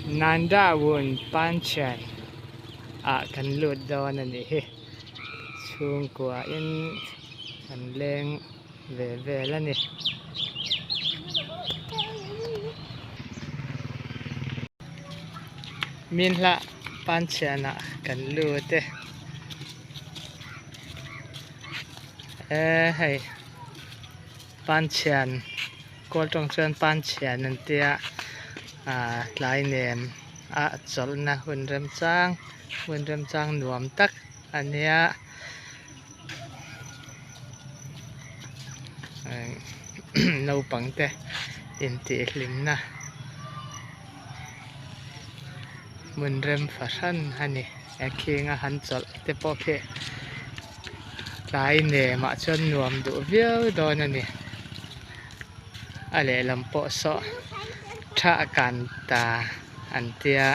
Nandawun Panchian ah kan lut dawn a nih hi. Chhungkua in kan leng ve vel a ni. Min hlah Panchian ah kan lut e. E hei Panchian kawl tawng chuan Panchian an tia ah tlai nem a chawlhna hun remchang hun remchang nuam tak a nia naupang te intihhlimna hmun rem fahran a ni he khinga han chawlh te pawh khi tlai nemah chuan nuam duh viau dawn a ni a lehlam pawh saw tha kan ta an tia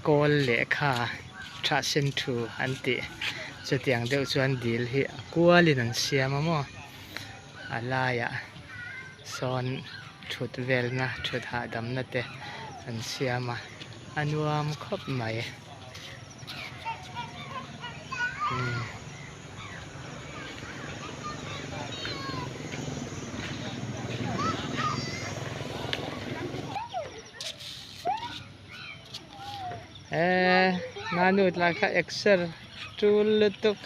kawl lehkha tha sen thu an tih chutiang deuh chuan dil hi a kualin an siam a maw a laiah sawn thut velna thut hahdamna te an siam a a nuam khawp mai. Eee nanu tlai kha exer tul lutuk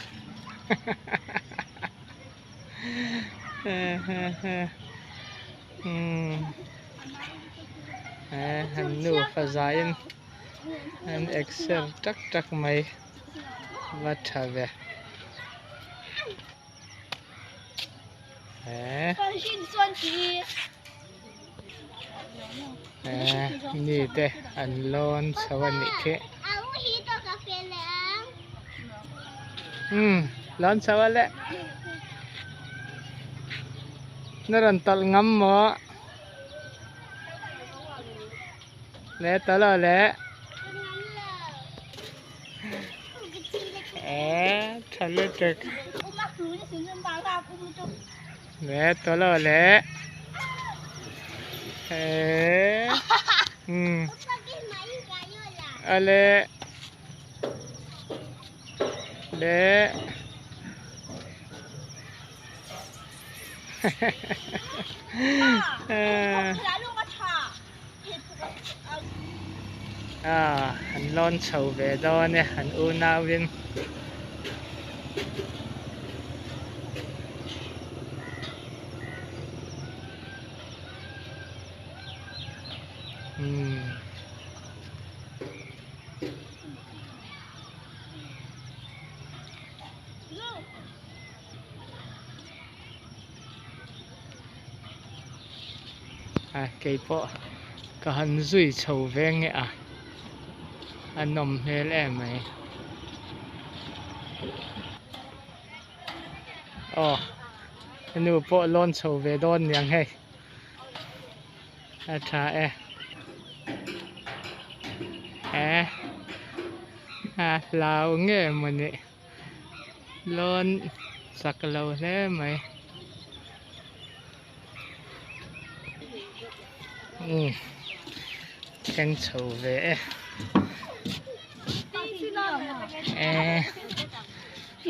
eee han nufa zaiin an exer tak tak mai va tha ve eee eee mi te an lawn chho a nih khi umm lawn chho a le na rawn tawlh ngam maw. Le ta lo le. Ờ, tha lutuk. Le ta lo le. Ờ. Ừ. Ale. Le. Ah an lawn chho ve dawn e an unau in. Umm. A keipawh ka han zui chho ve nge a a nawm hmel em mai aw ka nu pawh lawn chho ve dawn niang hei a tha e e a hlau nge mawni. Lawn chak lo hle mai. Umm thleng chho ve e. Ehh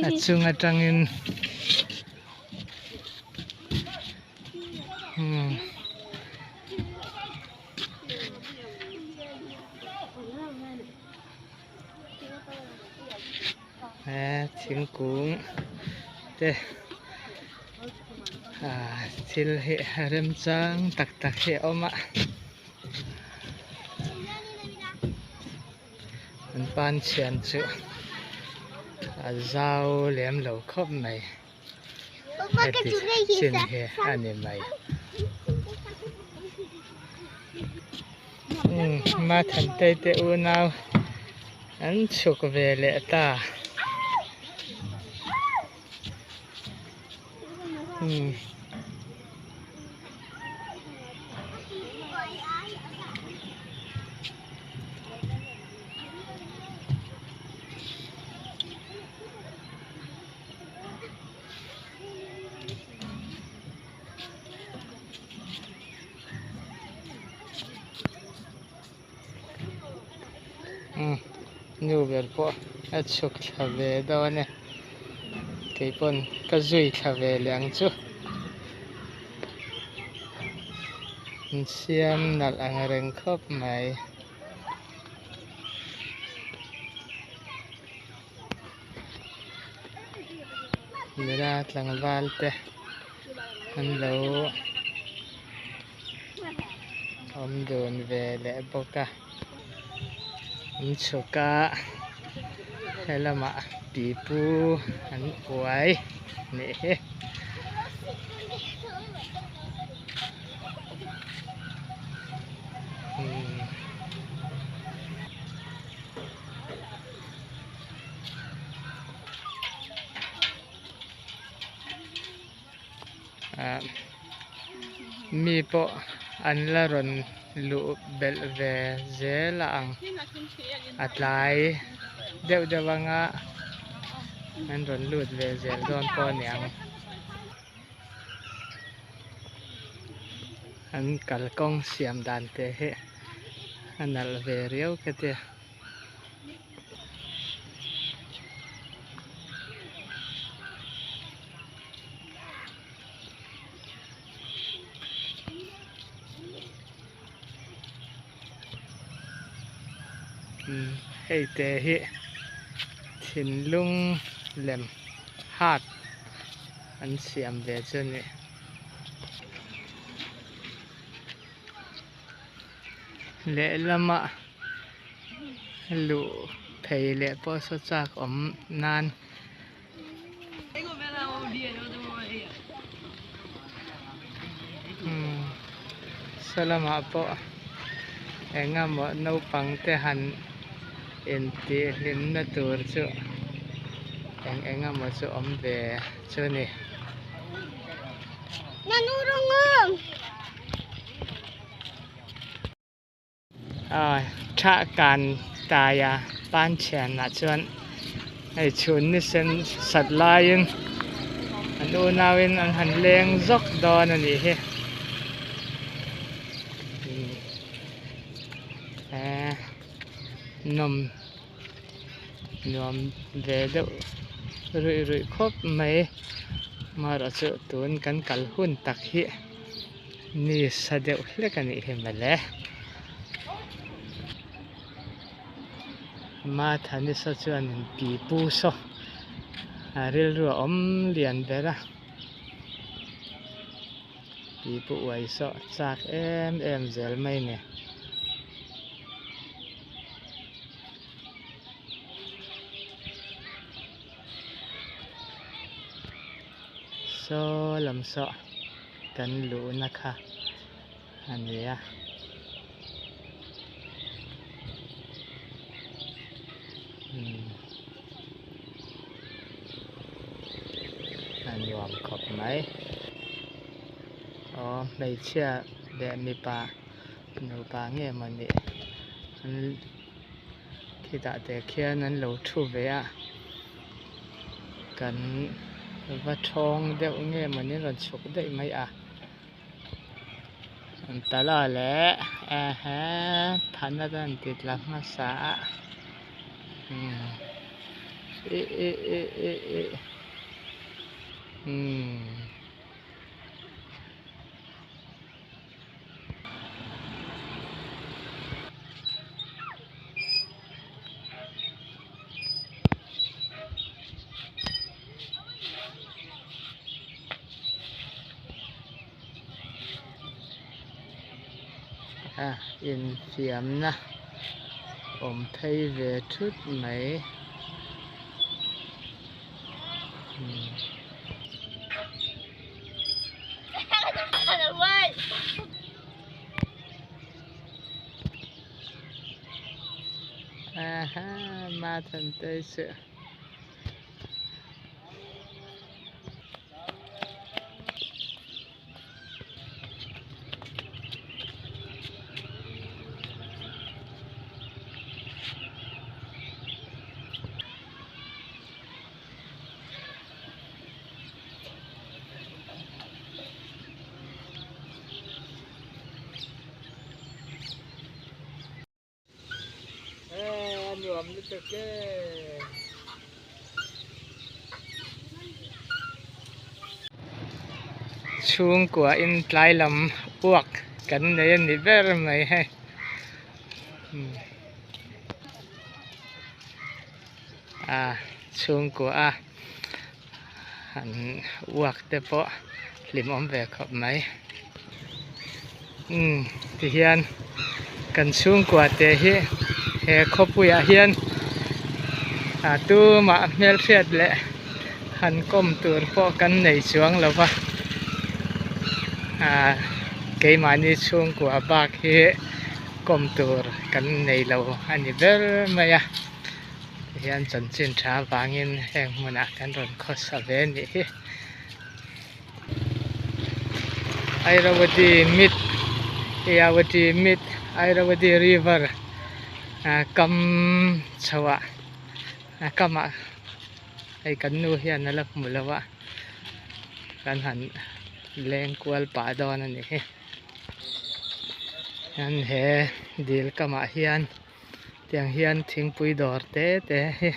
a chung atangin umm. He thingkung te ah thil hi remchang tak tak hi a awm a an pan chhian chu a zau lem lo khawp mai heti chin hi a ni mai. Mathantei te unau an chhuk ve leh ta. Umm nu ber pawh a chhuk thla ve dawn e keipawn ka zui thla ve leh ang chu an siam nalh ang reng khawp mai. Nula tlangval te an lo awm dun ve leh bawk a an chhuk a helamah pipu an uai nih hi. Ah mi pawh an la rawn luh belh ve zel a ang a tlai deuh deuh anga an rawn lut ve zel dawn pawh a ni ang an kalkawng siam dan te hi a nalh ve riau ka tia. Hei te hi thinlung lem heart an siam ve chu a ni. Lehlama luh phei leh pawh saw chak awm nan umm saw lamah pawh eng emaw naupang te han intih hlimna tur chu eng eng emaw chu awm ve chu a ni. Tha kan taia pan thianah chuan hei chhun ni sen sat laiin an unauin an han leng zawk dawn a nih hi eh nawm nuam ve deuh ruih ruih khawp mai amaherawhchu tun kan kal hun tak hi. Ni sa deuh hlek a nih hi mawle. Mathani saw chuanin pipu saw a rilru a awm lian ber a pipu uai saw chak em em zel mai a ni. Saw lam saw kan luhna kha a ni a. Umm a nuam khawp mai. Aw hmeichhia leh mipa nupa nge maw ni an khitah te khian an lo thu ve a. Kan va thawng deuh nge mawni rawn chhuk daih mai a an tala leh ehe thana te an ti tla hmasa a umm ih ih ih ih ih umm. A infiamna awm phei ve thut mai. Aha, matan te chu. nuam lutuk e. Chhungkua in tlai lam uak kan nei a ni ber mai hei. A chhungkua a han uak te pawh hlimawm ve khawp mai. Umm tihian kan chhungkua te hi he khawpuiah hian ah tumah hmelhriat leh han kawm tur pawh kan nei chuang lo va ah keimahni chhungkua bak hi kawm tur kan nei lo a ni ber mai a tihian chanchin tha avangin heng hmunah kan rawn khawsa ve a nih hi. Airavati mit Ayavati mit Airavati river ah kam chho ah a kamah hei kan nu hian a la hmu lo a kan han leng kual pah dawn a ni hi hian he dil kamah hian tiang hian thingpui dawr te te hi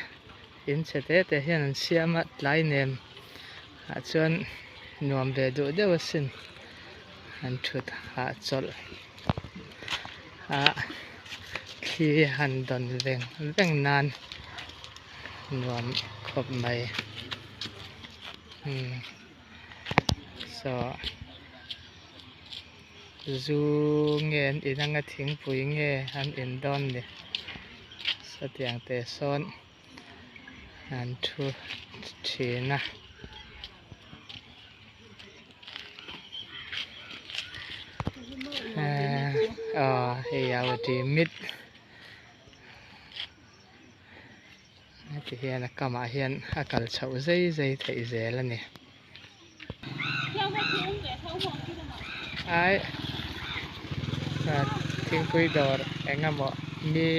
in chhe te te hian an siam a tlai nem ah chuan nuam ve duh deuh asin an thut hahchawlh a thli han dawn veng veng nan nuam khawp mai umm saw zu nge an in anga thingpui nge an in dawn ni satiang te sawn. An thu thin a. Aw hei a ti mit heti hian a kamah hian a kal chhoh zai zai theih zel a ni. Ai thingpui dawr eng emaw mi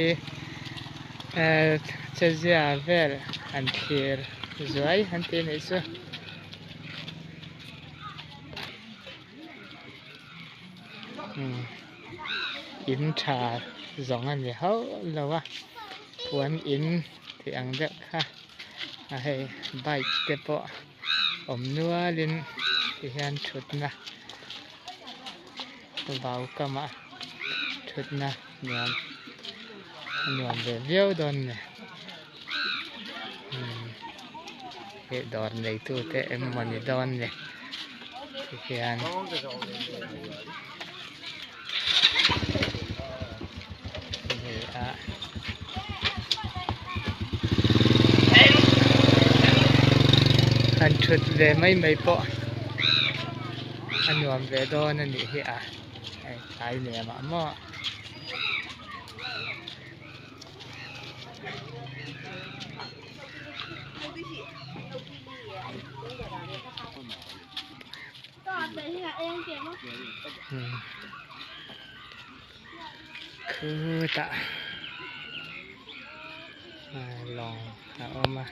chezia vel an thlir zuai an tih anih chu. In tha zawng a ni hauh lo a puan in tih ang deuh kha a hei bike te pawh. Awm nualin tihian thutna vau kamah thutna nuam a nuam ve viau dawn a ni umm hei dawr neitu te eng emaw ni dawn ni tihian. Han thut ve mai mai pawh a nuam ve dawn a nih hi a hei tlai lem ah maw. Khutah lawng a awm a.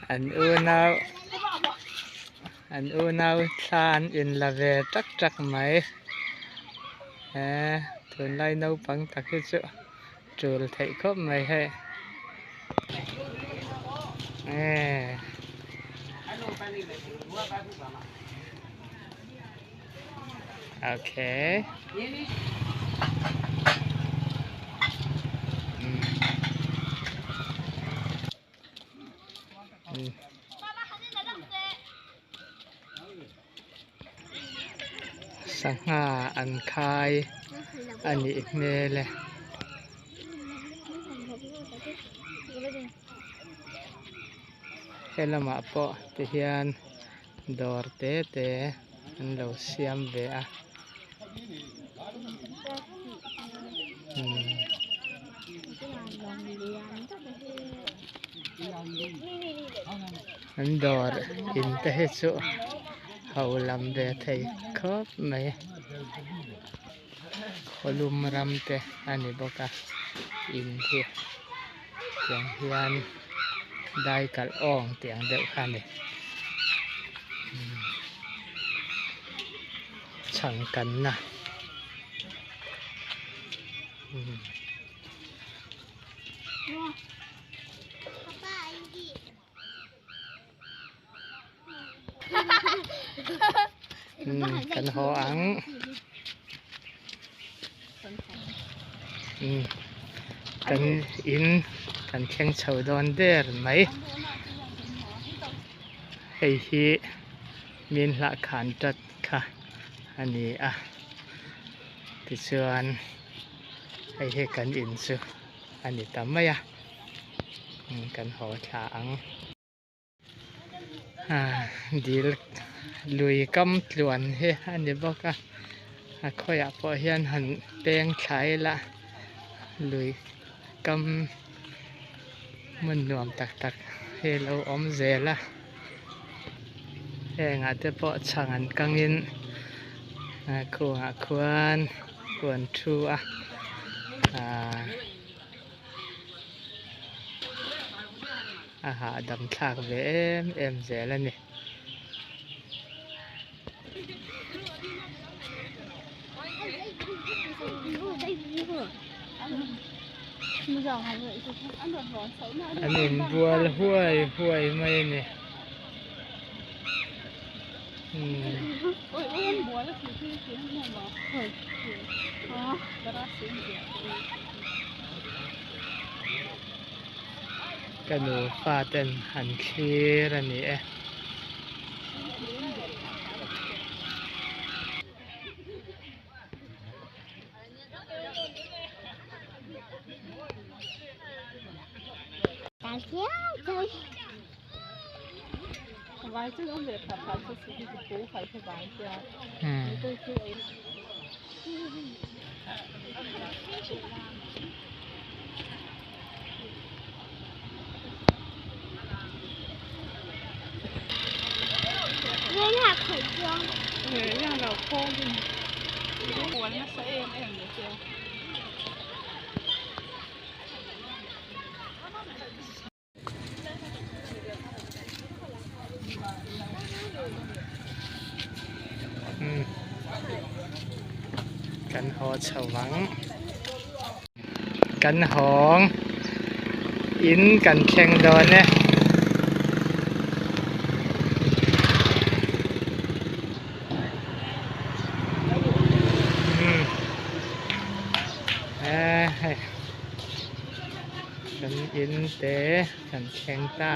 An unau an unau thla an in la ve tak tak mai he tunlai naupang tak hi chu tul theih khawp mai hei eh. Okay. Sangha an khai a nih hmel e. He lamah pawh tihian dawr te te an lo siam ve a an dawr in te hi chu ho lam ve thei khawp mai. Khawlum ram te a ni bawk a in hi tiang hian dai kalh awng tih ang deuh kha a ni chhang kanna Kan haw ang kan in kan thleng chho dawn der mai hei hi min hlah khan tat kha a ni a tichuan hei hi kan in chu a ni ta mai a kan haw thla ang. Dil lui kam tluan hi a ni bawk a a khawiah pawh hian han peng thla ila lui kam hmun nuam tak tak hi a lo awm zel a hengah te pawh chhang an kangin khuangah khuan huan thu a ahh. A hahdam thlak ve em em zel a ni. An inbual huai huai mai a ni. Ka nufa ten an thlir a ni e. Kan haw chho ang kan hawng in kan thleng dawn e. Kan in te kan thleng ta.